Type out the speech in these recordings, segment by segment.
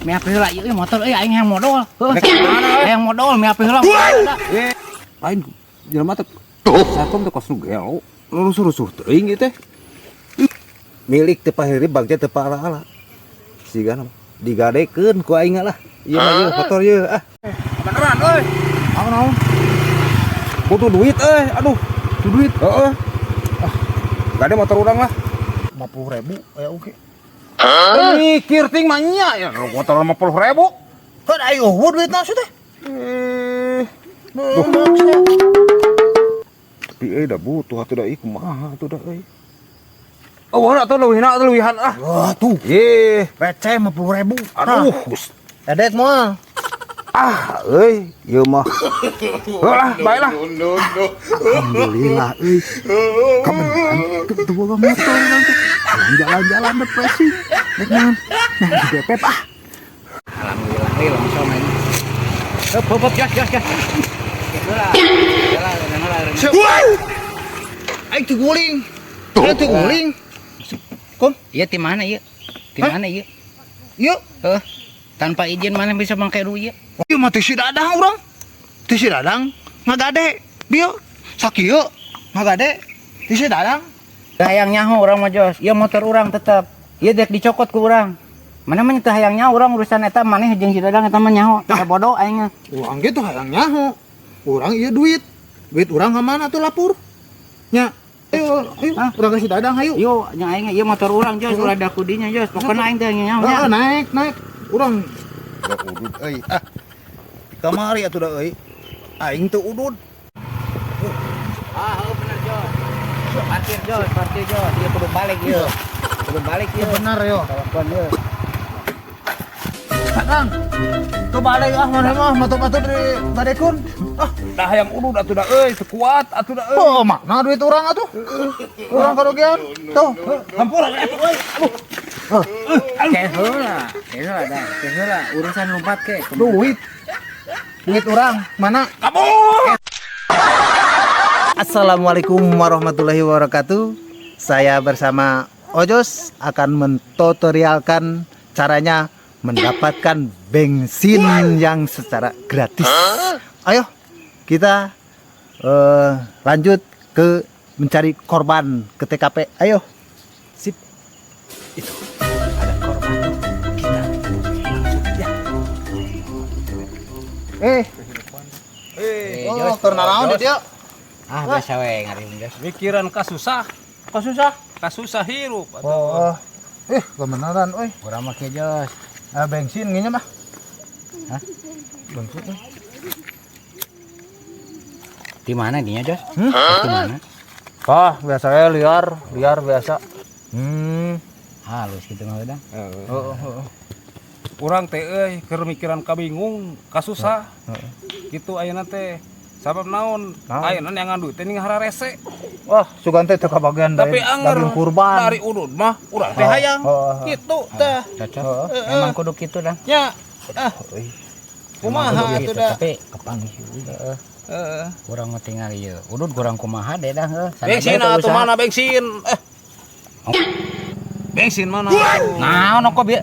Meh heula ieu motor euy, aing hayang modol. Heuh. Rek mana, euy? Hayang modol meh heula. Eh, lain jelema teh satpam teh kos nu gelo. Nu rusuh-rusuh teuing ieu teh. Milik teu pahiri, bagja teu paala-ala. Sigana mah digadekeun ku aing lah. Ieu mah ieu motor ieu ah. Beneran euy. Naon naon? Butuh duit euy, aduh. Tuh duit. Heeh. Ah, gade motor urang lah. 50 ribu aya oke. Mikir ting mah nya ya motor 50 ribu. Kan ayo euweuh duitna sih teh. Eh, Duh. Tapi euy da butuh atuh da, ieu kumaha atuh da euy. Oh, atuh leuwihna atuh leuwihan ah. Wah tuh, Ih, receh 50 ribu. Aduh. Edet moal. Ah, euy, ieu mah. Heuh lah, bae lah. Alhamdulillah euy. Kebenaran teu boga motor urang teh. Jalan-jalan depresi. Rek naon? Nah, di DPP ah. Alhamdulillah euy, langsung aing. Heup heup heup, jos jos jos. Heula. Heula heula heula. Aing teu guling. Aing teu guling. Kom, Ieu ti mana ieu? Ti Hah? mana ieu? Yuk. Heuh. Tanpa izin mana bisa mangke du ieu? Ieu mah teh si Dadang urang. Teh si Dadang ngagade. Bieu sakieu ngagade. Teh si Dadang. Hayang nyaho urang mah, Jos. Ieu motor urang tetep. Ieu dek dicokot ku urang. Mana mah teu hayang nyaho urang urusan eta maneh jeung si Dadang eta mah nyaho. Teu bodoh aing mah. Urang gitu hayang nyaho. Urang ieu duit. Duit urang ka mana tuh lapor? Nya. Ayo, ayo, Hah? urang ka si Dadang ayo. Yo, nya aing ieu motor urang, Jos, ulah da kudinya, Jos. Pokona aing teh nyaho nya. Heeh, naik, naik. Urang da udud euy. Ah. Di kamari atuh da euy. Aing teu udud. Ah, heuh bener, Jos. Parkir, Jos, parkir, Jos. Ieu kudu balik ieu. Kudu balik ieu. Benar yo. Kalakuan ieu. Kang. Tuh balik ah, mana mah motor-motor di badekun. Ah, Dah hayang udud atuh da euy, teu kuat atuh da euy. Oh, mana duit urang atuh? Urang karugian. Tuh. Hampura atuh euy. Aduh. Ke heula, ke heula dah, ke heula urusan lompat ke. Duit. Duit urang mana? Kabur. Assalamualaikum warahmatullahi wabarakatuh. Saya bersama Ojos akan mentutorialkan caranya mendapatkan bensin yang secara gratis. Ayo kita lanjut ke mencari korban ke TKP. Ayo. Sip. Itu ada korban. Kita langsung ya. Eh, Eh, oh, karena naon dia? Ah, biasa we ngarim, Jos. Mikiran kasusah, Kok susah? Kasusah hirup atuh. Oh, eh, kebenaran, euy. Urang mah ke, Jos. Ah, bensin gini mah. Hah? Bensin. Eh. Di mana dinya, Jos? Hmm? Di mana? Ah, biasanya liar, liar biasa. Halus gitu mah udah. Heeh. Oh. Urang teh euy keur mikiran kabingung, kasusah. Gitu ayeuna teh. Sabab naon? Naon? Ayeuna neangan duit teh ning hararese. Wah, sugan teh teu kabagian Tapi dari anger daging kurban. dari udud mah urang teh Oh, hayang. oh. Gitu teh. Cocok. Heeh. Emang kudu kitu dah. Nya. Ah, Euy. Emang kumaha kudu atuh kitu, dah. tapi kepanggih euy. Heeh. Urang mah tinggal ieu. Udud kurang kumaha deh dah heuh. Sana Bensin bae teu atuh usaha. mana bensin? Eh. Bensin mana atuh? Naon kok bieu?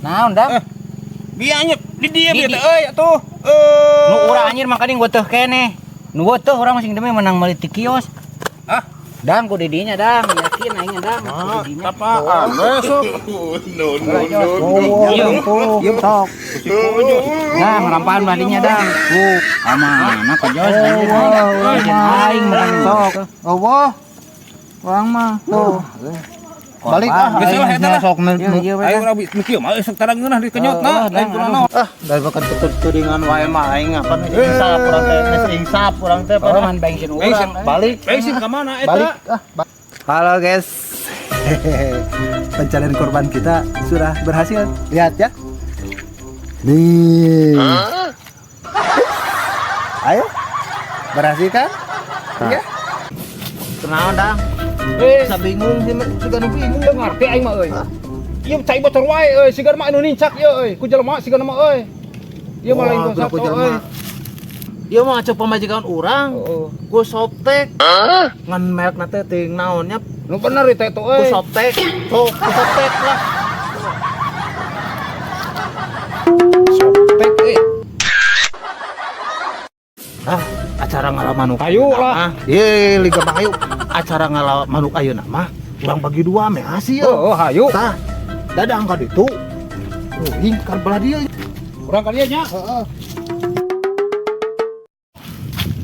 Naon dah? Eh, bianya di dia Di- bieu teh euy atuh. Eh. Nu urang anjir makaning teuh keneh. Nu teuh urang masing demi menang meuli ti kios. Ah, Dang ku didinya dang, yakin aing dang. Ku didinya. Apaan besok? No, no, no, no. Oh, Iya. iya, Sok. Si Kojo. Dang rampahan balinya dang. Ku kamana kok, Jos? Anjir Oh, aing. Anjir aing menang Sok. Oh, wah. Urang mah tuh. Balik ah, Geus lah, aing eta lah. sok Iya, iya, Ayo urang mikir mah sok tara ngeunah dikenyotna, Oh, lain dang, kunaon. Ah, dari makan tuturingan wae mah aing apa nih insaf urang teh, geus insaf urang teh Oh, pada. man bensin Bensin. urang. Balik. Bensin ka mana eta? Balik ah. Halo guys. Pencarian korban kita sudah berhasil. Lihat ya. Nih. Ayo. Berhasil kan? Iya. Kenaon dang? Eh, Saya bingung sih, suka nu bingung. Teu ngarti aing mah euy. Ieu cai bocor wae euy, sigar mah anu nincak ieu euy, ku jelema sigar mah euy. Ieu mah lain Wah, ku berapa sato jelema. euy. Ieu mah cek pamajikan urang. Heeh. Ku Softex. Ngan merek na teh teuing naonnya. Nu bener itu Ku euy. Softex. Tuh, ku Softex lah. Sopek euy. Ah, acara ngala manuk. Ayo lah. Ye, liga mah ayo. Acara ngala manuk ayeuna mah urang bagi dua meh hasil. Oh, hayu. Tah, Dadang ka ditu. Uing kan belah dieu. Urang ka dieu nya. Heeh.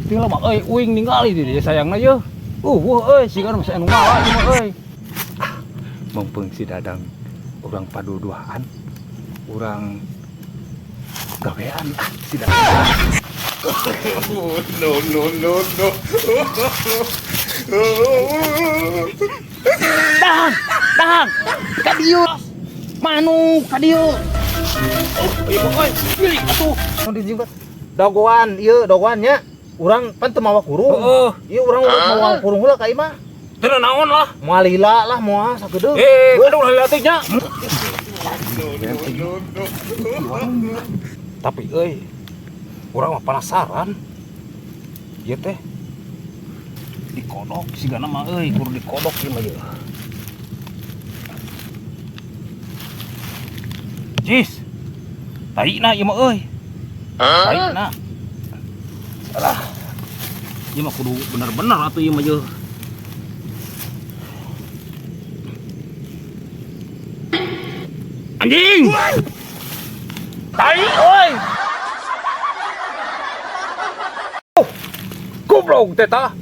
Tinggal mah euy uing ningali di dieu sayangna yeuh. Wah euy siga nu anu ngala ieu mah euy. Ah, mumpung si Dadang urang paduduaan, urang gawean ah si Dadang. No, no, no, no. Dang, dang. Ka dieu. Manuk ka dieu. Oh, ieu mah euy, milik atuh. Mun dijingkat dagoan ieu dagoan nya. Urang pan teu mawa kurung. Heeh. Ieu urang mawa kurung heula ka imah. Teu naon lah. Moal lila lah moal sakedeung. Eh, aduh lila teh nya. No, no, no. Tapi euy, urang mah penasaran. Ieu teh dikodok sigana mah euy, kudu dikodok ieu mah ieu. Jis. Taina ieu mah euy. Taina. Alah. Ieu mah kudu bener-bener atuh ieu mah ieu. Anjing. Tai euy. Goblok teh tah.